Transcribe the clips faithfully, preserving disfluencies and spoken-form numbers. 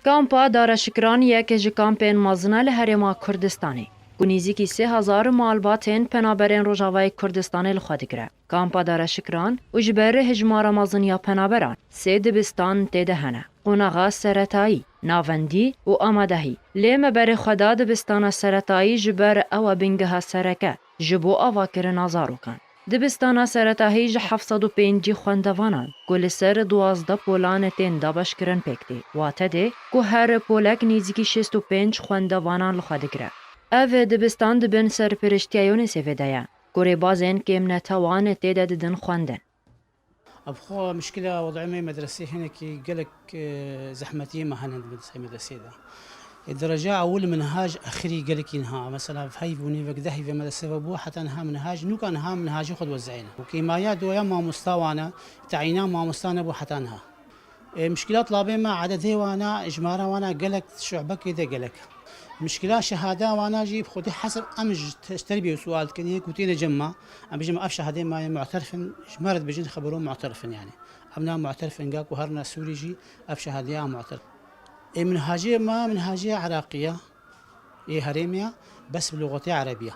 Kampa Dara Şikran yek ji kampên mezin e li Herêma Kurdistanê, ku nêzîkî sê hezar malbatên penaberên Rojavayê Kurdistanê li xwe digire. Kampa Dara Şikran û ji ber hejmara mezin ya penaberan, sê dibistan tê de hene. Qonaxa seretayî, navendî û amadehî. Lê me berê xwe da dibistana seretayî ji ber ew e bingeha sereke ji bo avakirina zarokan. Dibistana seretahî ji heft sed û pêncî xwendevanan ku li ser duwazdeh polan tên dabeşkirin pêk tê. Wate dê ku her polek nêzîkî şêst û pênc xwendevanan li xwe digire. Ev dibistan di bin serpiriştiya UNICEFê de ye, ku rêbazên kêmnetewan tê de didin xwendin. Ev xwe mişkila wedê me medresê hinekî gelek, e, zehmetiyê me hene di ser medresê de. Ê, dereca ewil minhaj exirî gelekî niha, mesela, heyv û nîvek, deh heyvê medresê ve bû, heta niha minhaj, nûka niha minhajê xwe diwezeyne. Û kêmaya doya mamosta wane, tayîna mamosta nebû heta niha. Ê, mişkila tilabê me, ededê wana, jimara wana gelek şu'bekê de gelek. Mişkila şehada wana jî bi xwedî hesab em ji te-, ji terbiyê sual dikin, yê ku têne cem me, em bijin ev şehadê me yê mu'terif in, ji me re dibêjin xebero mu'terif in yani. Em na mu'terif in, ga ku herine Sûrî jî ev şehadê ya mu'terif. Ê minhacê me, minhacê Iraqî ye, ê herêmê ye, bes bi lûxetê erebî ye.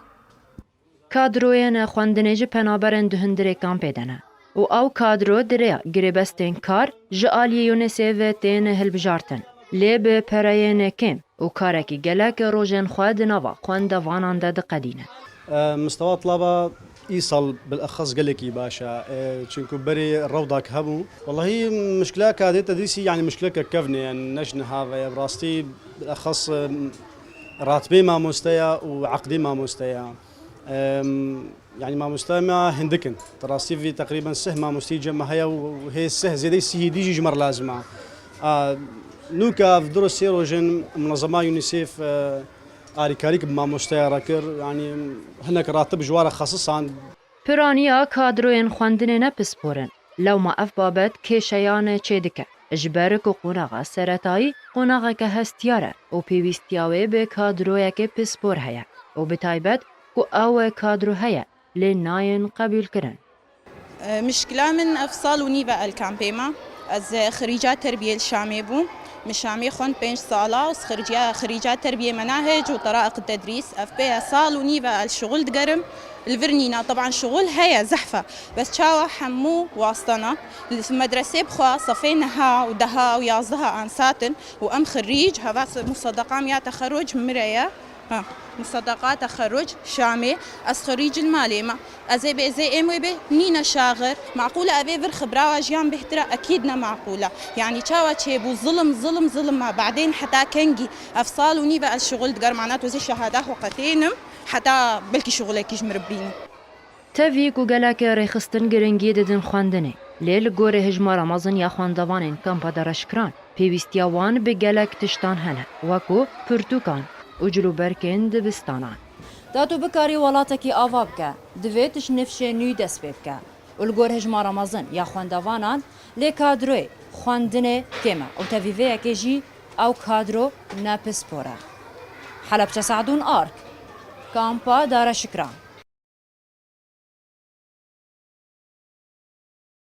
Kadroyên xwendinê ji penaberên di hundirê kampê de ne û ew kadro di rêya girêbestên kar ji aliyê UNICEF ve tên hilbijartin. Lê bi pereyên kêm û karekî gelek rojên xwe di nava xwendevanan de diqedînin. E, mistewa tilaba îsal bilexas gelekî baş e, e, çunku berê rewdak hebû. Wellahî mişkileka dê tedrîsî, yani mişkileke kevnê ye, ne ji niha ve ye. Bi rastî bilexas, e, ratibê mamoste ye û eqdê mamoste ye. Em, yani mamoste me hindik in. Di rastî vî teqrîben sih mamosteyî cem me heye û hê sih, zêdeyî sihî dî jî ji me re lazim e. A, nûka ev du roj sê roj in munezema UNICEF, e, alîkarîk bi mamosteya re kir. Yani hinek ratib ji wa re xesisan. Piraniya kadroyên xwendinê ne pispor in. Lewma ev babet kêşeyan çêdike, ji ber ku qonaxa seretayî qonaxeke hestiyar e û pêwîstiya wê bi kadroyekê pispor heye û bi taybet ku ew kadro heye, lê nayên qebûlkirin. Mişkila min ev sal û nîv e li kampê me. Ez xirîca terbiyê li Şamê bûm. Min Şamê xwend pênc sala û xirîca, xirîca terbiyê menahec û teraiq tedrîs. Ev pê ye sal û nîv e li şixul digerim. Li vir nîna, teban şixul heye, zehf e. Bes çawa hemû wastana? Li medresê bixwe sefê neha û deha û yazdeha ansatin û em xirîc, heva se-, musedeqam ya texeruc mire ye. Ha, musedeqa texeruc Şamê, ez xirîc li malê me. Ez ê bêzê êm wê bê, nîne şaxir. Maqûl e evê vir xibrawa jiyan bêhtir e, ekîd ne maqûl e. Yanî çawa çêbû, zilm, zilm, zilm e. Badên heta kengî? Ev sal û nîv e ez şixul digerim, ana tozê şehada xwe qetênim. Heta belkî şixulekî ji min re bibînin. Tevî ku gelek rêxistin giringî didin xwendinê, lê li gorî hejmara mezin ya xwendevanên kampa Dara Şikran, pêwîstiya wan bi gelek tiştan hene, wekû pirtûkan û cilûbergên dibistanan. Da tu bikarî welatekî ava bike, divê tu ji nifşê nû dest pê bike û li gor hejmara mezin ya xwendevanan lê kadroyê xwendinê kêm e û tevî vê yekê jî ew kadro ne pispor e. Helebçe Sadûn Ark, Kampa Dara Şikran.